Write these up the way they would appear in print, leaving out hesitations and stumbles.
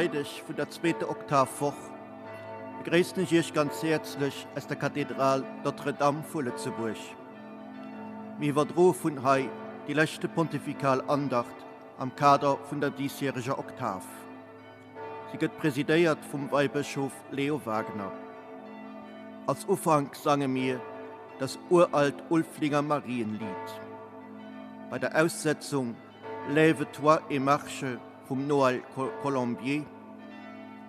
Freideg vun der zweeter Oktavwoch begréissen ech Iech ganz häerzlech aus der Kathedral Notre-Dame vu Lëtzebuerg. Mir iwwerdroe vun hei déi leschte pontifikal Andacht am Kader vun der diesjäreger Oktav. Si gëtt presidéiert vum Weibëschof Leo Wagener. Als Ufank sange mir das uralt Ulflinger Marienlied. Bei der Aussetzung Lève-toi et marche vum Noël Colombier,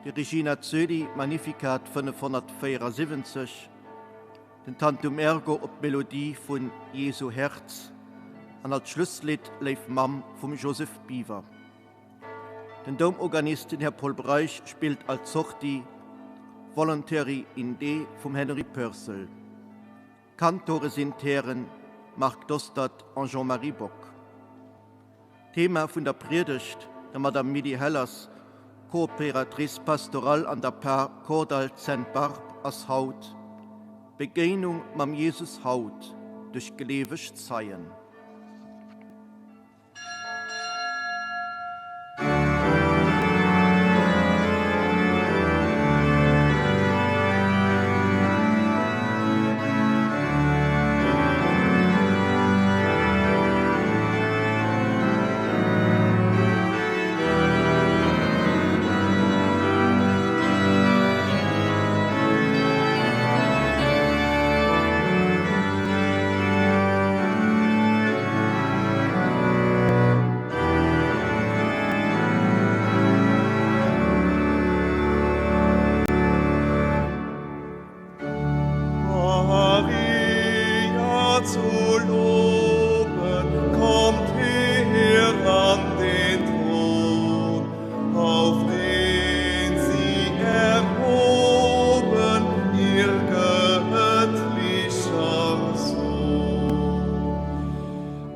de Regina Coeli Magnificat 574, den Tantum Ergo op d'Melodie vun Jesu Herz an als Schlusslidd Léif Mamm vum Joseph Biwer. Den Doumorganist, den Här Paul Breisch, spillt als Sortie Voluntary in D vum Henry Purcell. Kantore sinn d'Hären Marc Dostert an Jean-Marie Bock. Thema vun der Priedegt, der Madame Midi Hellers, Coopératrice pastorale an der Par Kordall Sainte-Barbe, ass haut, Begéinung mam Jesus haut duerch gleeweg Zeien. Maria zu loben, kommt her an den Thron, auf den sie erhoben, ihr göttlicher Sohn.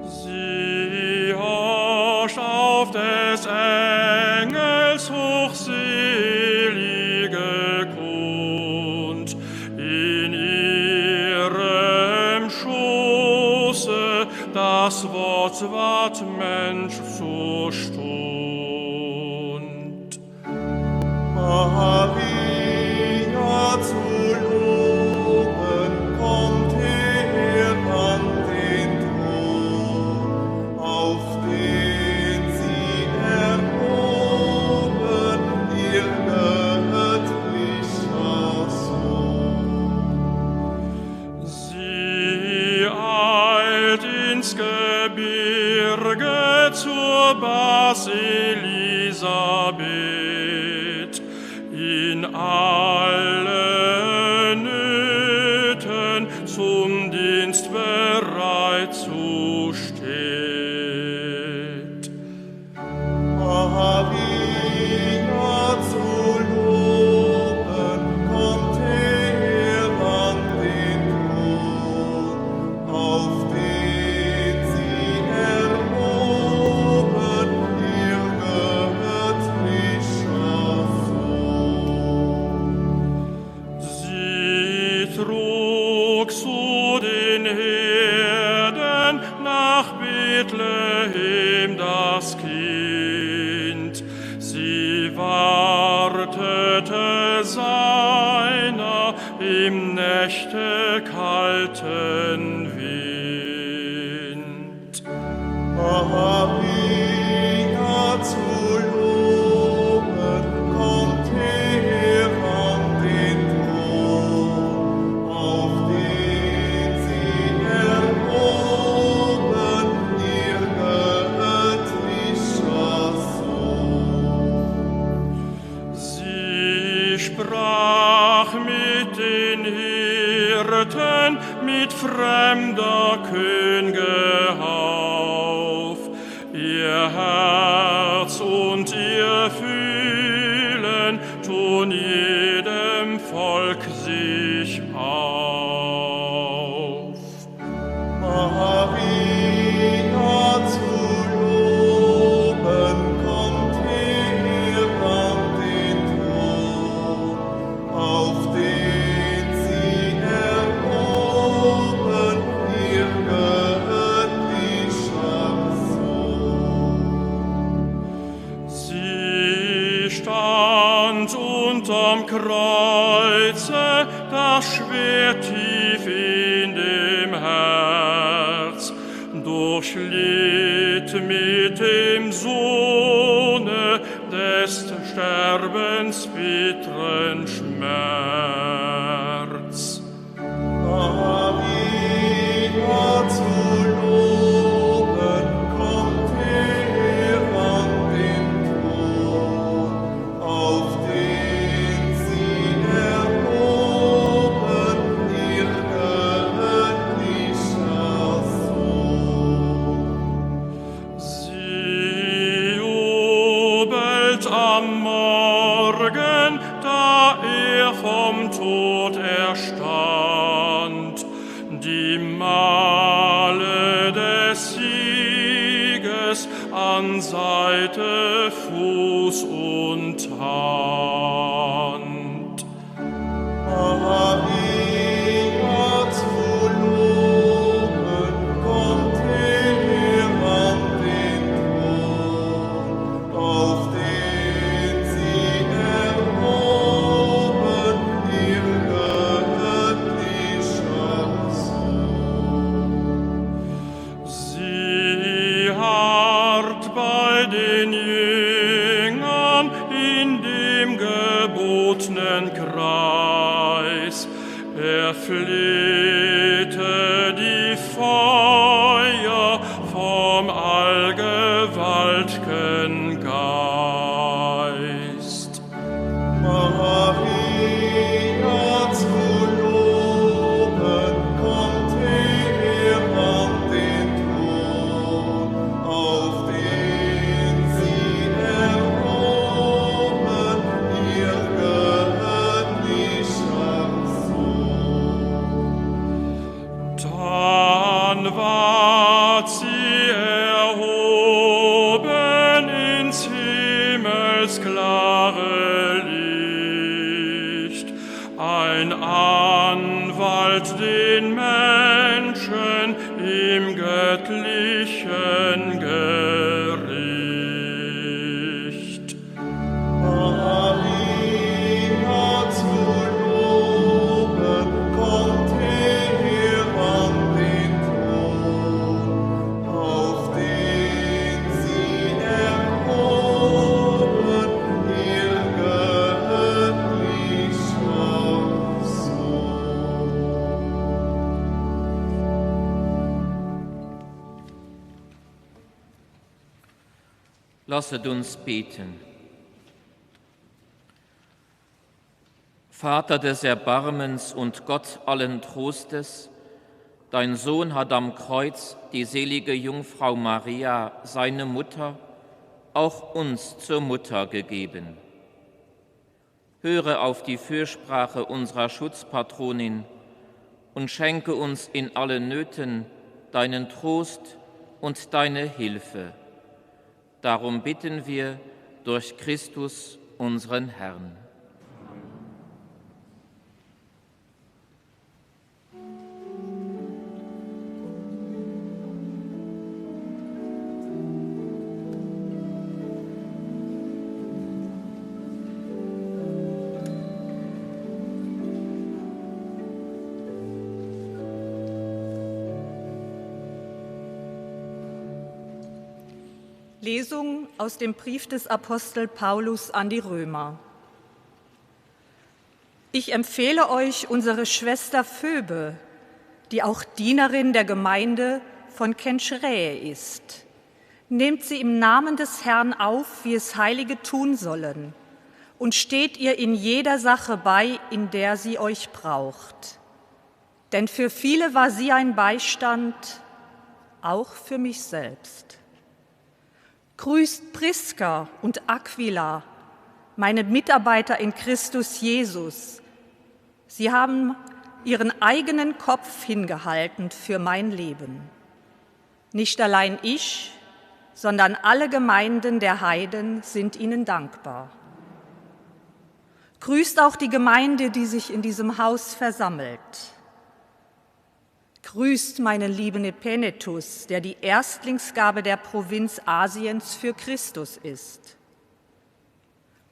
Sie horcht auf des Engels hochselige Kund, in ihrem Schoße das Wort ward Mensch zur Stund. Maria zu loben, kommt her an den Thron, auf den sie erhoben, ihr göttlicher Sohn. Sie eilt ins Gebirge zur Bas Elisabeth, in allen Nöten zum Dienst bereit zu steht. Maria zu loben, kommt her an den Thron, auf den sie erhoben, ihr göttlicher Sohn. Sie trug zu den Herden nach Bethlehem das Kind. Sie wartete seiner im nächtekalten Wind. Maria zu loben, kommt her an den Thron, auf den sie erhoben, ihr göttlicher Sohn. Sie sprach mit den Hirten, mit fremder Könge auf. Ihr Herz und ihr Fühlen tun jedem Volk sich auf. Maria zu loben, kommt her an den Thron, auf den sie erhoben, ihr göttlicher. Schwert tief in dem Herz, durchlitt mit dem Sohne des Sterbens bitteren Schmerz. Maria zu loben, kommt her an den Thron, auf den sie erhoben, ihr göttlicher Sohn. Sie jubelt am Morgen, da er vom Tod erstand, die Male des Sieges an Seite, Fuß und Hand. Maria zu loben, kommt her an den Thron, auf den sie erhoben, ihr göttlicher Sohn. Sie harrt bei den Jüngern in dem gebotenen Kreis. Er flehte die Feuer vom allgewalt'gen Geist. Maria zu loben, kommt her an den Thron, auf den sie erhoben, ihr göttlicher Sohn. Dann ward sie erhoben ins Himmels klare Licht, ein Anwalt den Menschen im göttlichen Gericht. Maria zu loben, kommt her an den Thron, auf den sie erhoben, ihr göttlicher Sohn. Lasset uns beten. Vater des Erbarmens und Gott allen Trostes, dein Sohn hat am Kreuz die selige Jungfrau Maria, seine Mutter, auch uns zur Mutter gegeben. Höre auf die Fürsprache unserer Schutzpatronin und schenke uns in allen Nöten deinen Trost und deine Hilfe. Darum bitten wir durch Christus, unseren Herrn. Lesung aus dem Brief des Apostel Paulus an die Römer. Ich empfehle euch unsere Schwester Phoebe, die auch Dienerin der Gemeinde von Kenschrähe ist. Nehmt sie im Namen des Herrn auf, wie es Heilige tun sollen, und steht ihr in jeder Sache bei, in der sie euch braucht. Denn für viele war sie ein Beistand, auch für mich selbst. Grüßt Priska und Aquila, meine Mitarbeiter in Christus Jesus. Sie haben ihren eigenen Kopf hingehalten für mein Leben. Nicht allein ich, sondern alle Gemeinden der Heiden sind ihnen dankbar. Grüßt auch die Gemeinde, die sich in diesem Haus versammelt. Grüßt meinen lieben Epenetus, der die Erstlingsgabe der Provinz Asiens für Christus ist.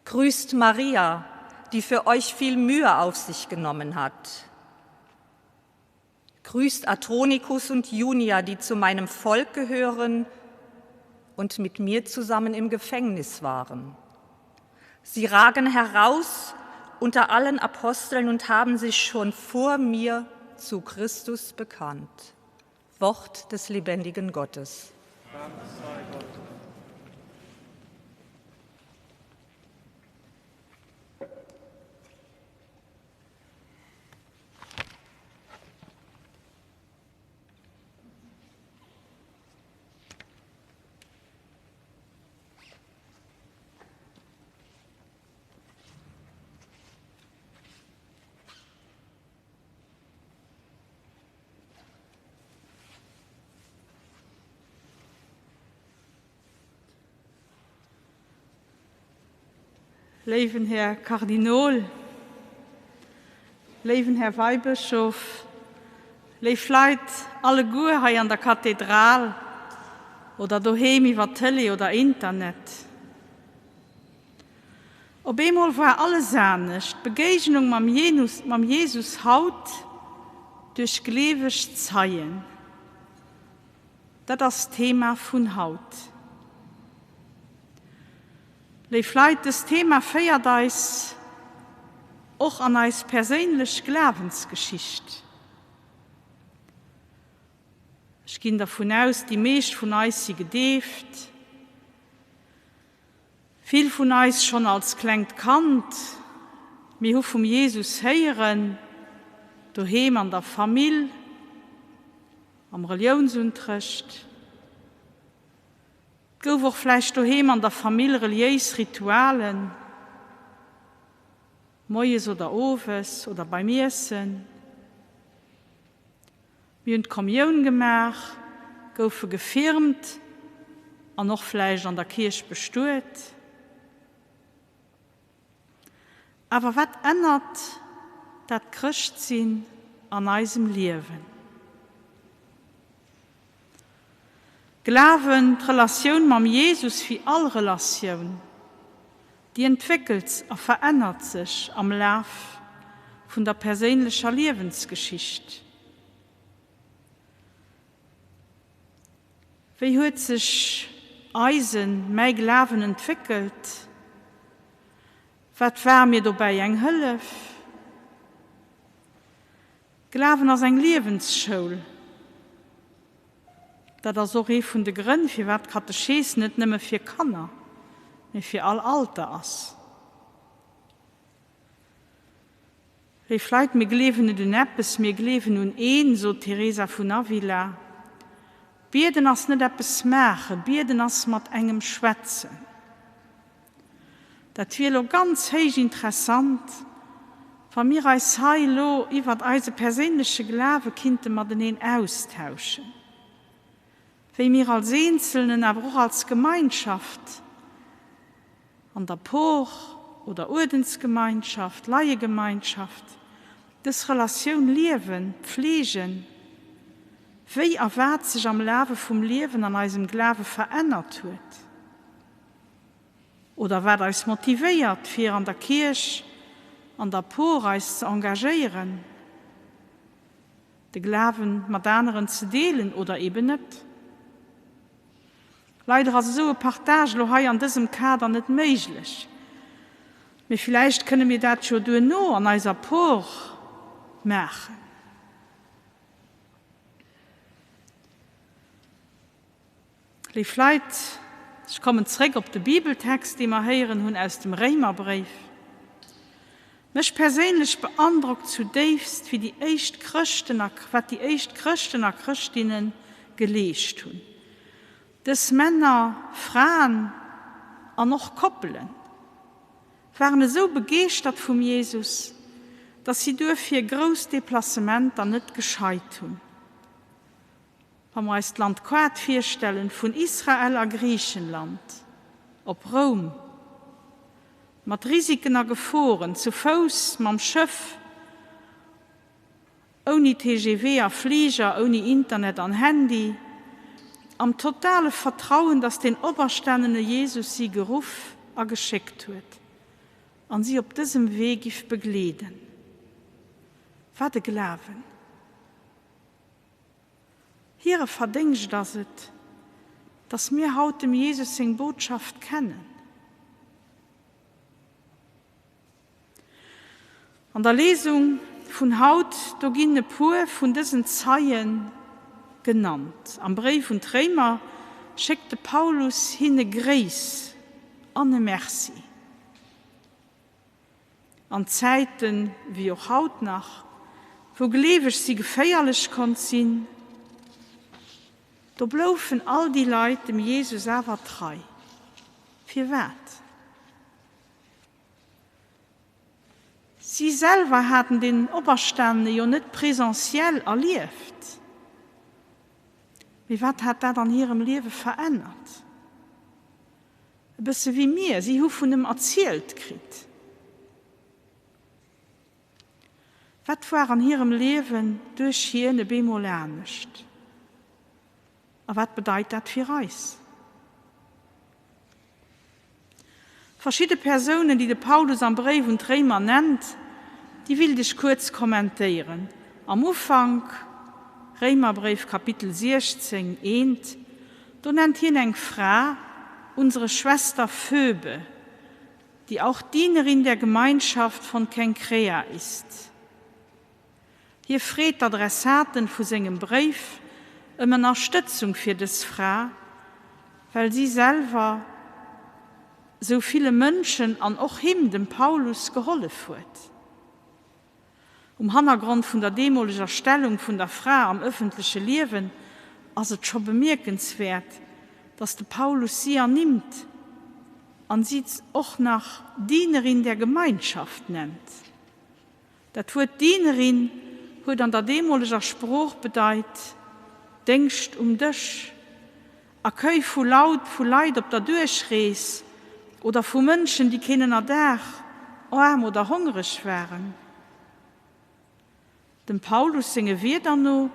Grüßt Maria, die für euch viel Mühe auf sich genommen hat. Grüßt Atronikus und Junia, die zu meinem Volk gehören und mit mir zusammen im Gefängnis waren. Sie ragen heraus unter allen Aposteln und haben sich schon vor mir zu Christus bekannt. Wort des lebendigen Gottes. Dank sei Gott. Léiwen Här Kardinol, léiwen Här Weibëschof, léif Leit alleguer hei an der Kathedral oder doheem iwwer Tëlee oder Internet. Op eemol war alles anescht, d'Begéignung mam Jesus haut duerch gleeweg Zeien. Dat ass d'Thema vun haut. Léif Leit, dëst Thema féiert eis och an eis perséinlech Glawensgeschicht. Ech ginn dervun aus, déi meescht vun eis si gedeeft. Vill vun eis schonn als klengt Kand. Mir hu vum Jesus héieren, doheem an der Famill, am Reliounsunterrecht. Et gouf och vläicht doheem an der Famill reliéis Ritualen, moies oder owes oder beim Iessen. Mir hunn d'Kommioun gemaach, goufe gefirmt an och vläicht an der Kierch bestuet. Awer wat ännert dat Chrëschtsinn an eisem Liewen? Glawen, d'Relatioun mam Jesus wéi all Relatioun, déi entwéckelt a verännert sech am Laf vun der perséinlecher Liewensgeschicht. Wéi huet sech eisen, mäi Glawen entwéckelt? Wat war mir dobäi eng Hëllef? Glawen ass eng Liewensschoul. Dat ass och ee vun de Grënn, firwat d'Katechees net nëmme fir Kanner, mee fir all Alter ass. Léif Leit, mir gleewen net un eppes, mir gleewen un een, sot d'Teresa vun Avila. Bieden ass net eppes maachen, bieden ass mat engem schwätzen. Dat wier elo ganz héich interessant, wa mir eis hei elo iwwert eise perséinleche Glawe kinnte mateneen austauschen, wéi mir als Eenzelnen, awer och als Gemeinschaft an der Por oder Uerdensgemeinschaft, Laiegemeinschaft, dës Relatioun liewen, pflegen, wéi a wat sech am Lawe vum Liewen an eisem Glawe verännert huet. Oder wat eis motivéiert fir an der Kierch, an der Por eis ze engagéieren, de Glawen mat aneren ze deelen oder eben net. Leider ass esou e Partage lo hei an dësem Kader net méiglech, mee villäicht kënne mir dat jo duerno an eiser Por maachen. Léif Leit, ech kommen zréck op de Bibeltext, dee mer héieren hunn aus dem Réimerbréif. Mech perséinlech beandrockt zudéifst, wéi déi éischt Chrëschten a wat déi éischt Chrëschten a Chrëschtinne geleescht hunn. Dës Männer, Fraen an och Koppelen waren esou begeeschtert vum Jesus, datt si duerfir grouss Deplacementer net gescheit hunn. Wa mer eis d'Landkaart virstellen, vun Israel a Griichenland op Roum, mat Risiken a Geforen, zu Fouss, mam Schëff, ouni TGV a Fliger, ouni Internet an Handy, am totale Vertrauen, dass deen operstanene Jesus si geruff a geschéckt huet an si op dësem Wee giff begleeden. Wat e Glawen! Hire Verdéngscht ass et, dass mir haut dem Jesus seng Botschaft kennen. An der Lesung vun haut, do ginn e puer vun dësen Zeie genannt. Am Bréif un d'Réimer schéckt de Paulus hinne Gréiss an e Merci. An Zäiten, wéi och haut nach, wou gleeweg si geféierlech konnt sinn, do bloufen all déi Leit dem Jesus awer trei. Firwat? Si selwer haten den Operstanene jo net presentiell erlieft. Mee wat hat dat an hirem Liewe verännert? E bësse wéi mir, si hu vun em erzielt kritt. Wat war an hirem Liewen duerch hien e bemol anescht? A wat bedeit dat fir eis? Verschidde Persounen, déi de Paulus am Bréif un d'Réimer nennt, déi willt ech kuerz kommentéieren. Am Ufank, Réimerbréif Kapitel 16, eent, do nennt hien eng Fra, unsere Schwester Phöbe, die auch Dienerin der Gemeinschaft von Kenkrea ist. Hie freet d'Adressaten vu sengem Bréif ëm Ënnerstëtzung fir dës Fra, well si selwer sou ville Mënschen an och him, dem Paulus, gehollef huet. Um Hannergrond vun der deemoleger Stellung vun der Fra am ëffentleche Liewen ass et scho bemierkenswäert, datt de Paulus si ernimmt an si och nach Dienerin der Gemeinschaft nennt. Dat Wuert Dienerin huet an der deemoleger Sprooch bedeit, Déngscht um Dësch, Accueil vu Laut vu Leit op der Duerchrees oder vu Mënschen, déi keen Ënnerdaach, aarm oder hongereg waren. Dem Paulus senge Wierder no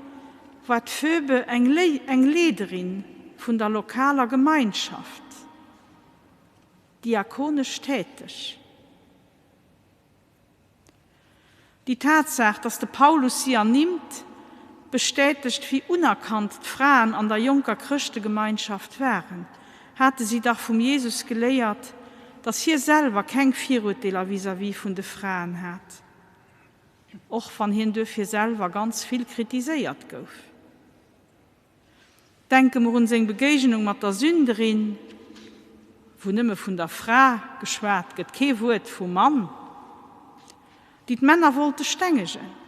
war d'Phöbe eng eng Leederin vun der lokaler Gemeinschaft, diakonesch täteg. Déi Tatsaach, datt de Paulus si ernimmt, bestätegt, wéi unerkannt d'Fraen an der jonker Chrëschtegemeinschaft waren. Hate si dach vum Jesus geléiert, datt hie selwer keng Virurteeler vis-à-vis vun de Fraen hat, och wann hien duerfir selwer ganz vill kritiséiert gouf. Denke mer un seng Begéignung mat der Sünderin, wou nëmme vun der Fra geschwat gëtt, kee Wuert vum Mann, déi d'Männer wollte stengegen.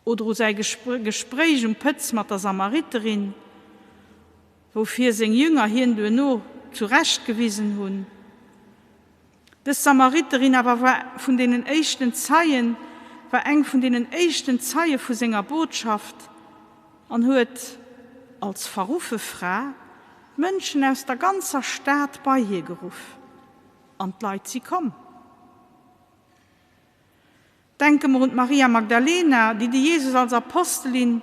Oder u säi Gespréich um Pëtz mat der Samariterin, woufir seng Jünger hien duerno zurecht gewisen hunn. Dës Samariterin awer war vun deenen éischten Zeien, war eng vun deenen éischten Zeie vu senger Botschaft an huet als verruffe Fra d'Mënschen aus der ganzer Stad bei hir geruff, an d'Leit si komm. Denke mer un d'Maria Magdalena, déi de Jesus als Apostelin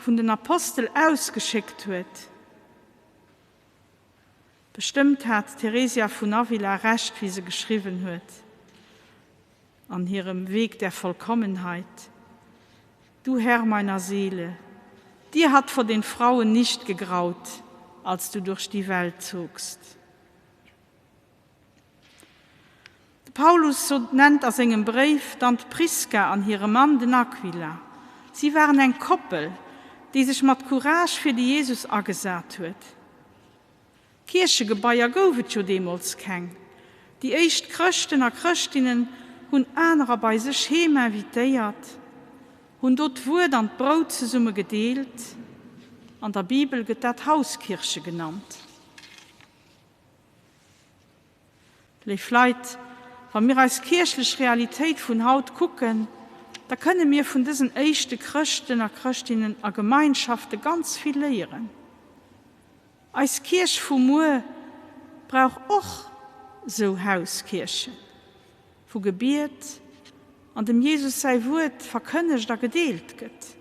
vun den Apostel ausgeschéckt huet. Bestëmmt hat d'Theresia vun Avila Recht, wéi se geschriwwen huet an hirem Weg der Vollkommenheit, Du Herr meiner Seele, dir hat vor den Frauen nicht gegraut, als du durch die Welt zogst. De Paulus nennt a sengem Bréif dann d'Priska an hire Mann, den Aquila. Si waren eng Koppel, déi sech mat Courage fir de Jesus agesat huet. Kierchegebaier gouf et jo deemools keng. Déi éischt Chrëschten a Chrëschtinnen hunn anerer bei sech heem invitéiert, hunn do d'Wuert an d'Brout zesumme gedeelt. An der Bibel gëtt dat Hauskirche genannt. Léif Leit, wa mir eis kierchlech Realitéit vun haut kucken, da kënne mir vun dësen éischte Chrëschten a Chrëschtinnen a Gemeinschafte ganz vill léieren. Eis Kierch vu muer brauch och sou Hauskierchen, wou Gebiet an dem Jesus säi Wuert verkënnegt a gedeelt gëtt.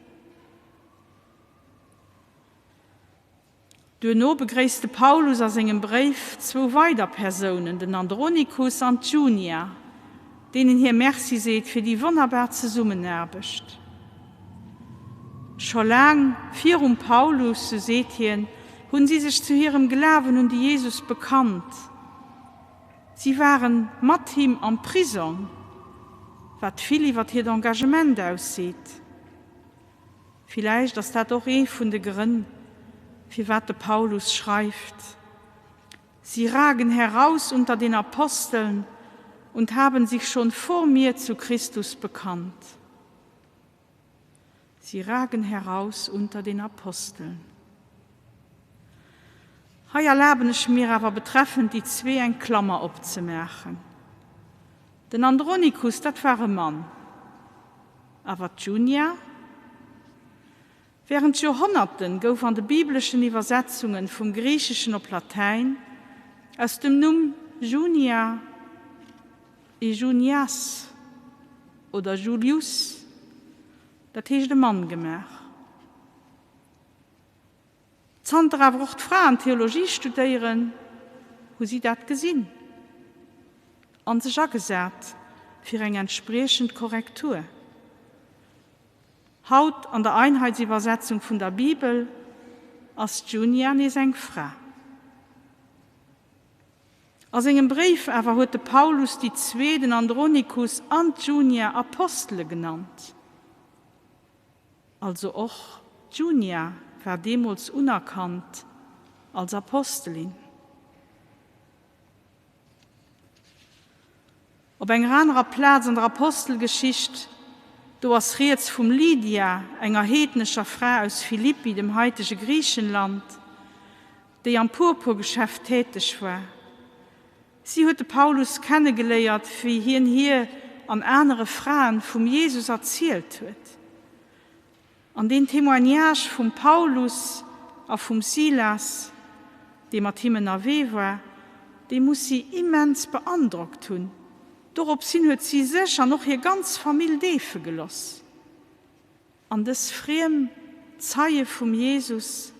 Duerno begréisst de Paulus a sengem Bréif zwou weider Persounen, den Andronikus an d'Junia, deenen hie Merci seet fir déi wonnerbar Zesummenaarbecht. Scho laang virum Paulus, sou seet hien, hunn si sech zu hirem Glawen un de Jesus bekannt. Si waren mat him am Prisong, wat vill iwwer hiert Engagement ausseet. Villäicht ass dat och ee vun de Grënn, firwat de Paulus schreift, Sie ragen heraus unter den Aposteln und haben sich schon vor mir zu Christus bekannt. Sie ragen heraus unter den Aposteln. Hei erlaben ech mir awer betreffend déi zwee eng Klammer opzemaachen. Den Andronikus, dat war e Mann. Awer d'Junia? Während Joerhonnerten gouf an de bibleschen Iwwersetzungen vum Griicheschen op Latäin aus dem Numm Junia e Junias oder Julius, dat heescht e Mann, gemaach. Zanter awer och d'Fraen Theologie studéieren, hu si dat gesinn an sech agesat fir eng entspriechend Korrektur. Haut an der Einheitsiwwersetzung vun der Bibel ass d'Junia nees eng Fra. A sengem Bréif awer huet de Paulus déi zwee, den Andronikus an d'Junia, Apostele genannt. Also och d'Junia war deemools unerkannt als Apostelin. Op enger anerer Plaz an der Apostelgeschicht, do ass rieds vum Lydia, enger heednescher Fra aus Philippi, dem haitege Griichenland, déi am Purpurgeschäft täteg war. Si huet de Paulus kennegeléiert, wéi hien hir an anere Fraen vum Jesus erzielt huet. An deen Témoignage vum Paulus a vum Silas, dee mat him ënnerwee war, dee muss si immens beandrockt hunn. Doropshin huet si sech an och hir ganz Famill deefe geloss an dës friem Zeie vum Jesus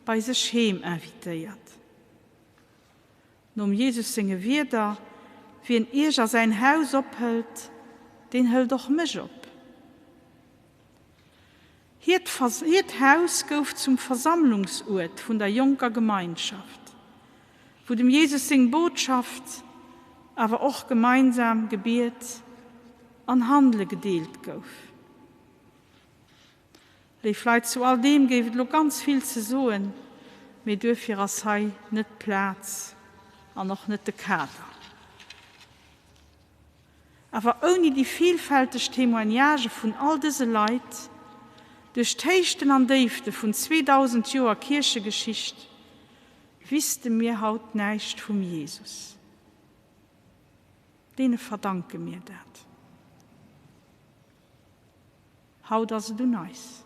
bei sech heem invitéiert. Nom Jesus senge Wierder, Wien iech a säin Haus ophëlt, deen hëlt och mech op. Hiert Haus gouf zum Versammlungsuert vun der jonker Gemeinschaft, wou dem Jesus seng Botschaft, awer och gemeinsam Gebiet an Handele gedeelt gouf. Léif Leit, zu all deem géif et elo ganz vill ze soen, mee duerfir ass hei net d'Plaz an och net de Kader. Awer ouni déi vielfälteg Témoignagë vun all dëse Leit, duerch d'Héichten an Déifte vun 2000 Joer Kierchegeschicht, wisste mir haut näischt vum Jesus. Deene verdanke mir dat. Haut ass et un eis.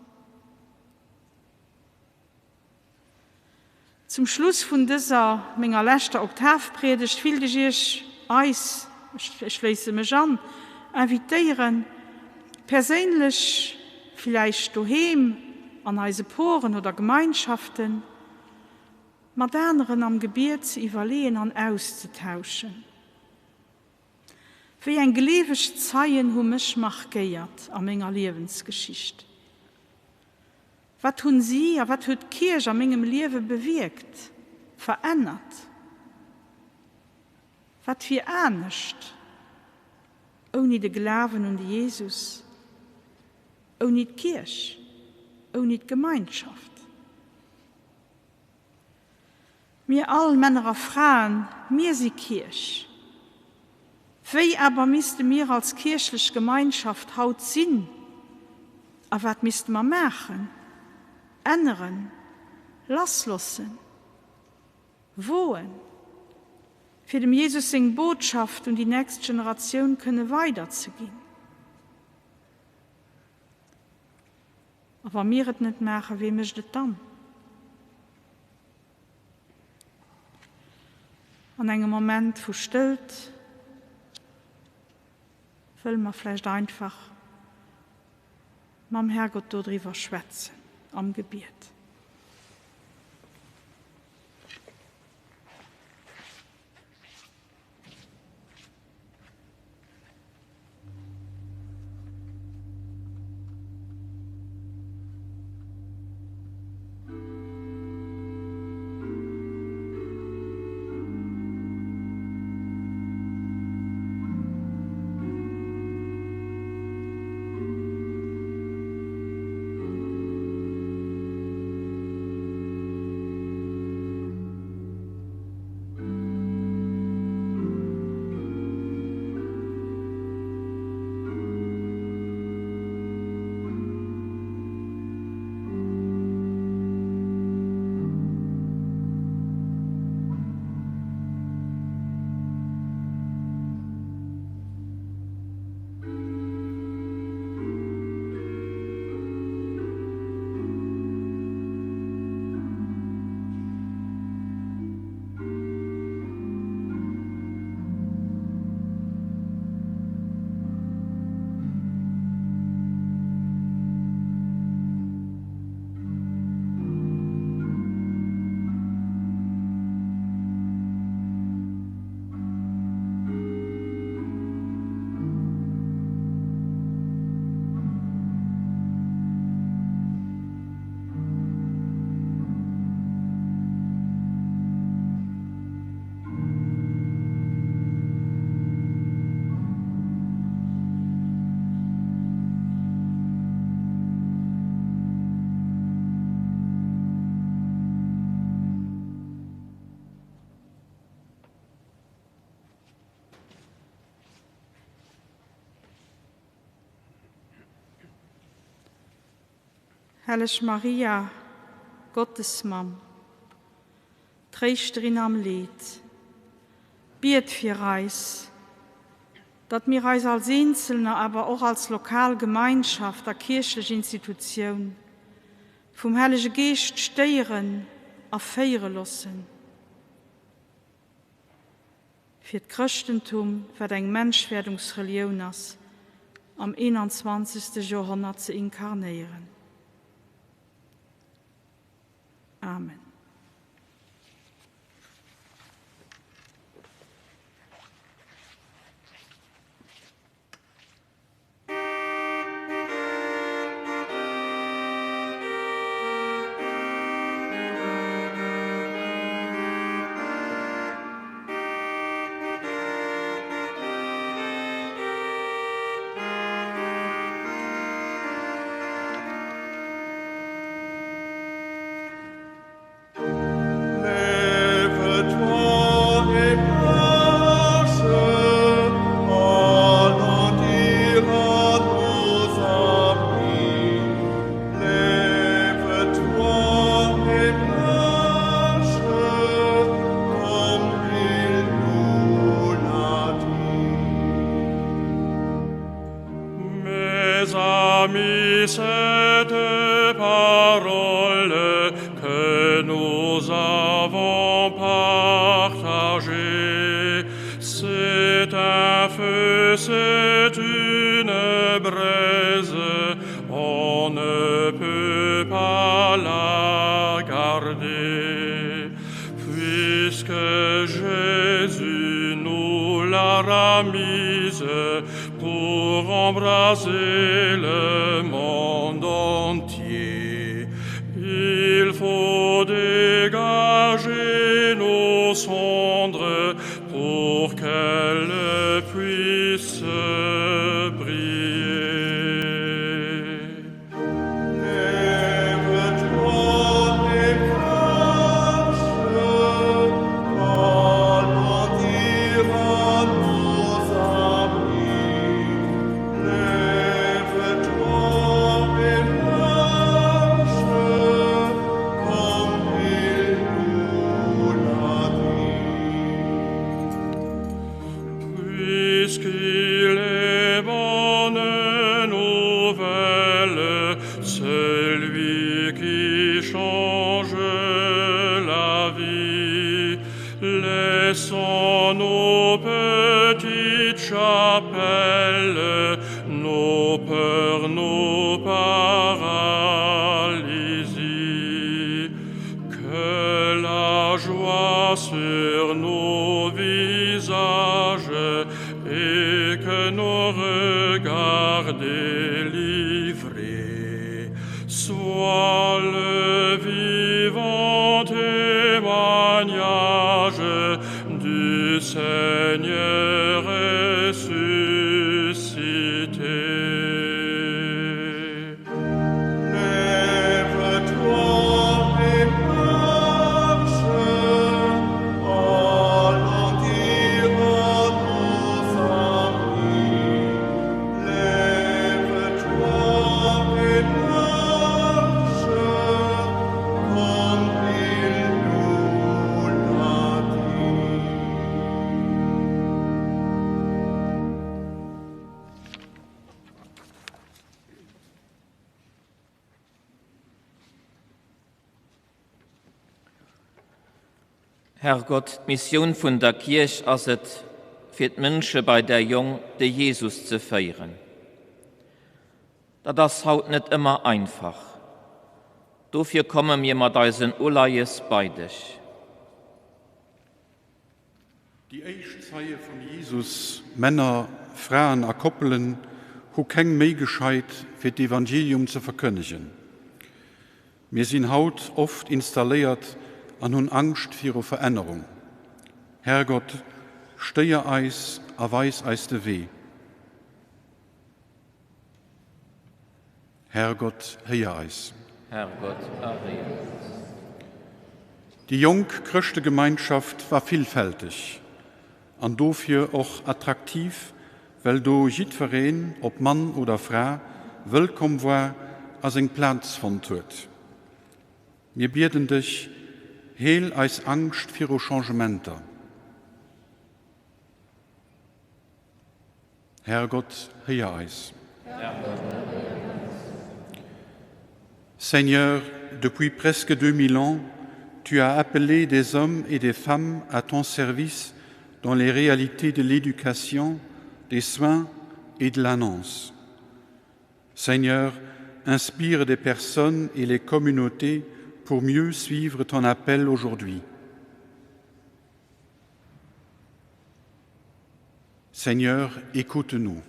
Zum Schluss vun dëser, menger leschter Oktavpriedegt, willt ech Iech, eis, ech schléisse mech an, invitéieren, perséinlech, villäicht doheem, an eise Poren oder Gemeinschaften, mat aneren am Gebiet ze iwwerleeën an auszetauschen. Wéi eng gleeweg Zeien hu mech markéiert a menger Liewensgeschicht? Wat hunn si a wat huet d'Kierch a mengem Liewe bewierkt, verännert? Wat wier anescht ouni de Glawen un de Jesus, ouni d'Kierch, ouni d'Gemeinschaft? Mir all, Männer a Fraen, mir si Kierch. Wéi awer misste mir als kierchlech Gemeinschaft haut sinn a wat misste mer maachen, änneren, lasslossen, woen, fir dem Jesus seng Botschaft un déi nächst Generatioun kënne weiderzeginn? A wa mir et net maachen, wee mécht et dann? An engem Moment vu Stëllt wëlle mer vläicht einfach mam Herrgott dodriwwer schwätzen am Gebiet. Helleg Maria, Gottesmamm, Tréischterin am Leed, biet fir eis, datt mir eis als Eenzelner, awer och als lokal Gemeinschaft a kierchlech Institutioun vum Hellege Geescht stéieren a féiere loossen, fir d'Chrëschtentum, wat eng Menschwerdungsrelioun ass, am 21. Joerhonnert ze inkarnéieren. Amen. Herrgott, d'Missioun vun der Kierch ass et, fir d'Mënsche bei der Jong, de Jesus, ze féieren. Dat ass haut net ëmmer einfach. Dofir komme mir mat eisen Uleies bei dech. Déi éischt Zeie vum Jesus, Männer, Fraen a Koppelen, hu keng Méi gescheit, fir d'Evangelium ze verkënnegen. Mir sinn haut oft installéiert an hunn Angscht viru Verännerung. Herrgott, stéier eis a weis eis de Wee. Herrgott, héier eis. Herrgott, erhéier eis. Déi jonk Chrëschtegemeinschaft war villfälteg an dofir och attraktiv, well do jiddwereen, ob Mann oder Fra, wëllkomm war. a seng Plaz fonnt huet. Mir bieden dech, heel eis Angscht viru Changementer. Herrgott, héier eis. Seigneur, depuis presque 2000 ans, tu as appelé des hommes et des femmes à ton service dans les réalités de l'éducation, des soins et de l'annonce. Seigneur, inspire des personnes et les communautés pour mieux suivre ton appel aujourd'hui. Seigneur, écoute-nous.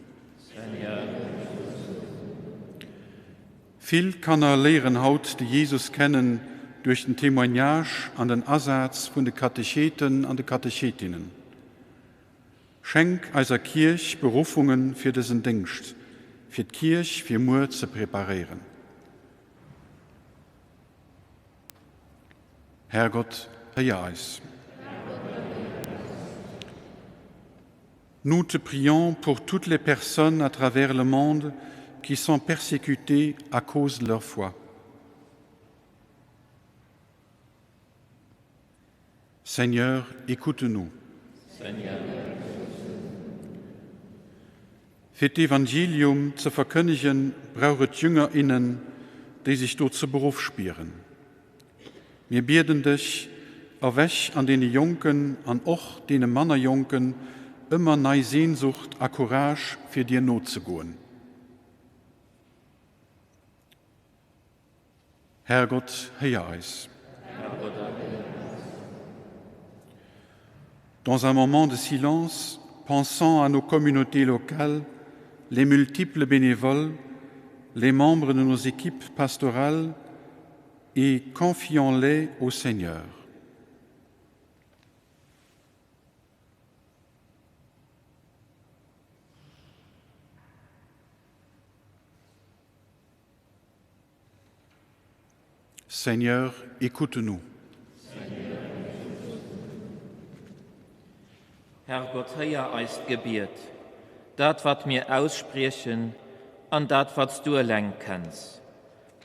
Vill Kanner léieren haut de Jesus kennen duerch den Témoignage an den Asaz vun de Katecheten an de Katechetinnen. Schenk eiser Kierch Beruffungen fir dësen Déngscht, fir d'Kierch fir muer ze preparéieren. Herrgott, héier eis. Nous te prions pour toutes les personnes à travers le monde qui sont persécutées à cause de leur foi. Seigneur, écoute-nous. Fir d'Evangelium ze verkënnegen, brauch et Jünger, innen, déi sech dozou beruff spieren. Mir bieden dech, erwäch an deene Jonken an och deene manner Jonken ëmmer nei Sehnsucht a Courage fir dir nozegoen. Herrgott, héier eis. Dans un moment de silence, pensant à nos communautés locales, les multiples bénévoles, les membres de nos équipes pastorales et confions-les au Seigneur. Seigneur, écoute-nous. Herrgott, héier eist Gebiet, dat wat mir ausspriechen an dat wat s du eleng kenns.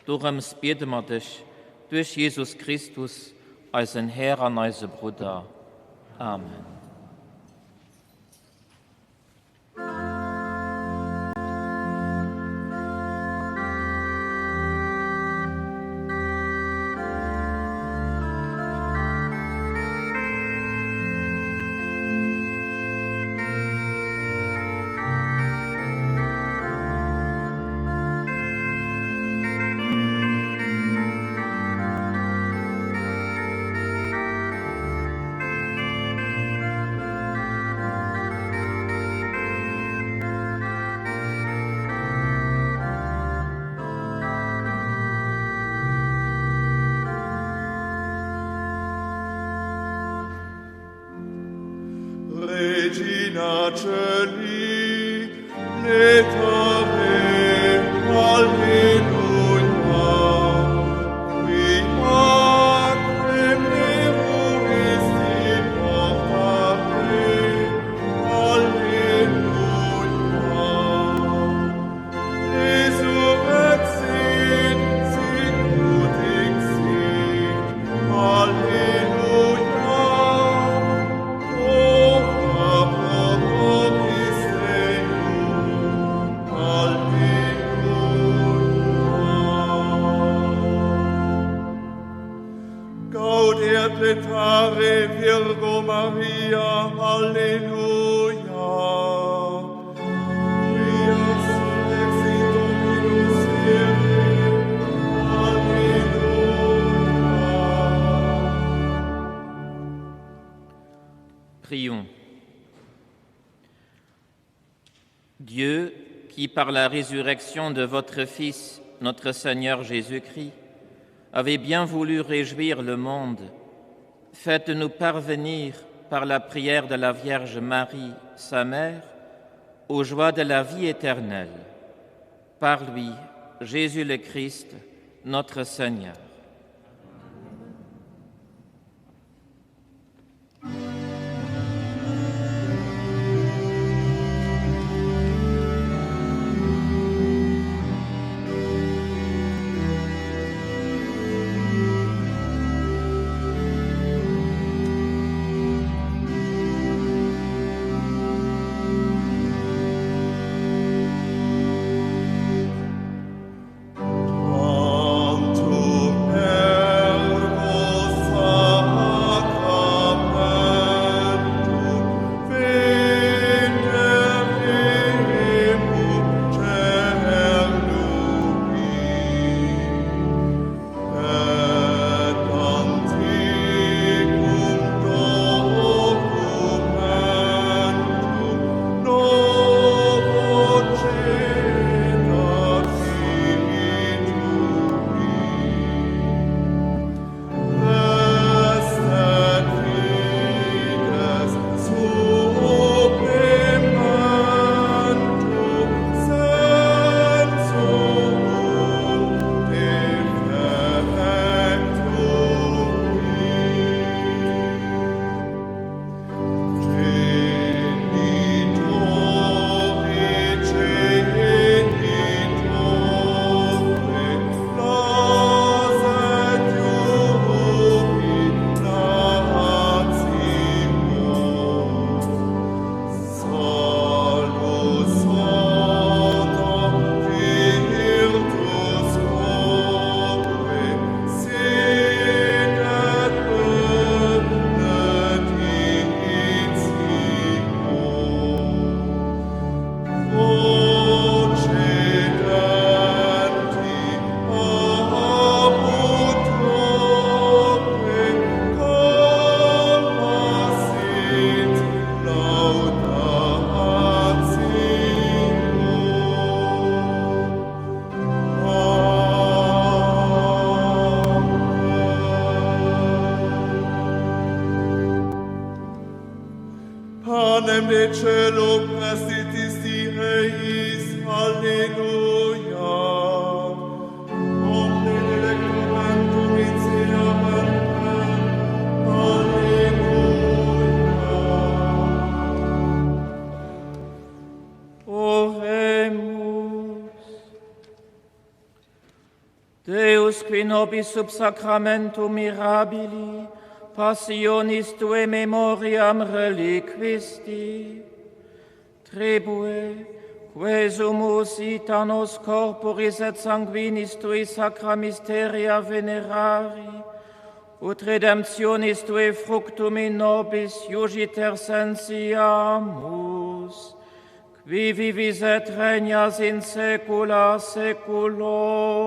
Dorëms biede mer dech duerch Jesus Christus, eisen Här an eise Brudder. Amen. Regina Celi, laetare, Alleluia. Qui aquem meruisti portare, Alleluia. Resurrexit, sicut dixit, Alleluia. Ora pro nobis Deum, Alleluia. Gaudeat laetare Virgo Maria, Alleluia. Quia surrexit Dominus ere, Alleluia. Prions. Dieu, qui par la résurrection de votre Fils, notre Seigneur Jésus-Christ, avez bien voulu réjouir le monde, faites-nous parvenir par la prière de la Vierge Marie, sa mère, aux joies de la vie éternelle. Par lui, Jésus le Christ, notre Seigneur. Panem de celo prestitisti eis. Alleluia. Omne delectamentum inseamentem. Alleluia. Oremus. Deus qui nobis sub sacramentum mirabili passionis Tuae memoriam reliquisti, tribue, quae sumus ita nos corporis et sanguinis Tui sacra mysteria venerari, ut redemptionis Tuae fructum in nobis iugiter sensiamus, qui vivis et regnas in saecula saeculorum.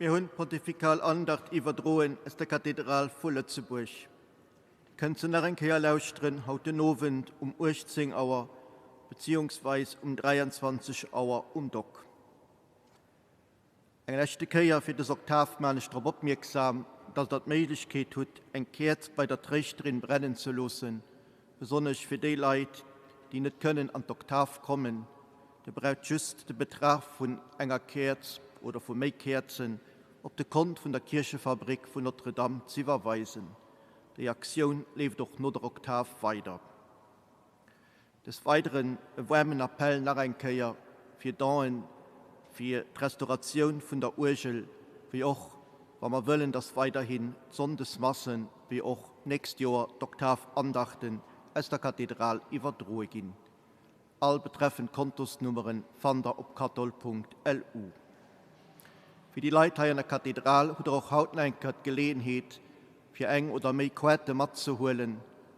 Mir hunn d'Pontifikal Andacht iwwerdroen aus der Kathedral vu Lëtzebuerg. Dir kënnt se nach eng Kéier lauschteren haut den Owend um 18 Auer beziehungsweis um 23 Auer um Dock. Eng leschte Kéier fir dës Oktav maan ech drop opmierksam, dass der d'Méiglechkeet hutt eng Käerz bei der Tréischterin brennen ze loossen, besonnesch fir déi Leit, déi net kënnen an d'Oktav kommen. Dir braucht just de Betrag vun enger Käerz oder vu méi Käerzen op de Kont vun der Kierchefabrik vun Notre-Dame z'iwwerweisen. Déi Aktioun leeft och no der Oktav weider. Des Weideren e waarmen Appell nach eng Kéier fir Don'en fir d'Restauratioun vun der Uergel, wéi och, wa mer wëllen, dass weiderhin d'Sonndesmassen, wéi och d'nächst Joer d'Oktavandachten aus der Kathedral iwwerdroe ginn. All betreffend Kontosnummeren fannt der op kathol.lu. Fir déi Leit hei an der Kathedral hutt der och haut nach eng Kéier d'Geleeënheet, fir eng oder méi Quête matzehuelen,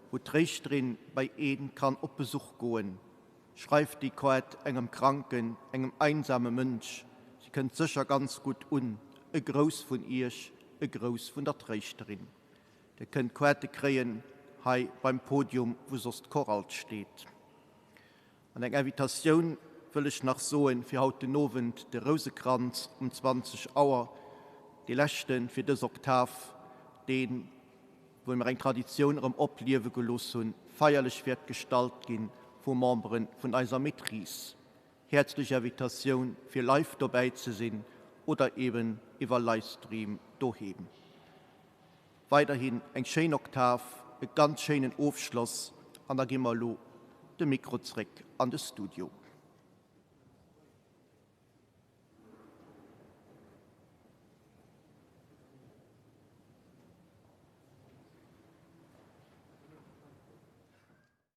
wou d'Tréischterin bei een kann op Besuch goen. Schreift déi Quête engem kranken, engem einsame Mënsch, si kënnt sécher ganz gutt un. E Grouss vun Iech, e Grouss vun der Tréischterin. Dir kënnt d'Quête kréien hei beim Podium, wou soss d'Chorale steet. An eng Invitatioun wëll ech nach soen fir haut den Owend, de Rousekranz um 20 Auer, dee leschte fir dës Oktav, deen, wou mer eng Traditioun erëm opliewe gelooss hunn, feierlech wäert gestallt gi vu Membere vun eiser Maîtrise. Häerzlech Invitatioun fir live dobäi ze sinn oder eben iwwer Livestream doheem. Weiderhin eng schéin Oktav, e ganz schéinen Ofschloss an da gi mer elo de Mikro zréck an de Studio.